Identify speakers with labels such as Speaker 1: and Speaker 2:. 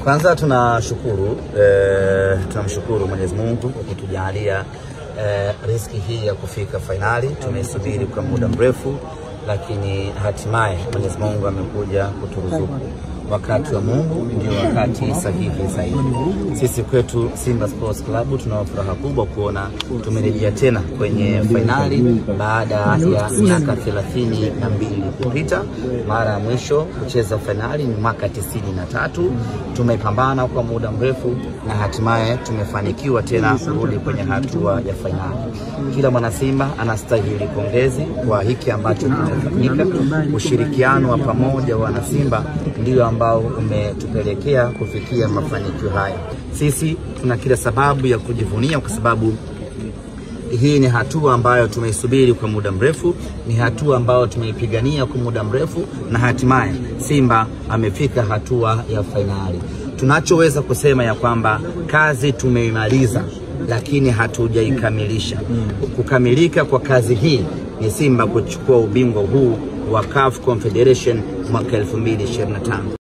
Speaker 1: Kwanza tunashukuru, tunamshukuru Mwenyezi Mungu kwa kutujalia riziki hii ya kufika fainali. Tumesubiri kwa muda mrefu, lakini hatimaye Mwenyezi Mungu amekuja kuturuzuku. Wakati wa Mungu ndio wakati sahihi zaidi. Sisi kwetu Simba Sports Club tuna furaha kubwa kuona tumerejea tena kwenye fainali baada ya miaka 32 kupita. Mara ya mwisho kucheza fainali ni mwaka 93. Tumepambana kwa muda mrefu na hatimaye tumefanikiwa tena kurudi kwenye hatua ya fainali. Kila mwana Simba anastahili pongezi kwa hiki ambacho kimefanyika. Ushirikiano wa pamoja wa Simba ndio ambao umetupelekea kufikia mafanikio haya. Sisi tuna kila sababu ya kujivunia kwa sababu hii ni hatua ambayo tumeisubiri kwa muda mrefu, ni hatua ambayo tumeipigania kwa muda mrefu, na hatimaye Simba amefika hatua ya fainali. Tunachoweza kusema ya kwamba kazi tumeimaliza, lakini hatujaikamilisha. Kukamilika kwa kazi hii ni Simba kuchukua ubingwa huu wa CAF Confederation mwaka 2025.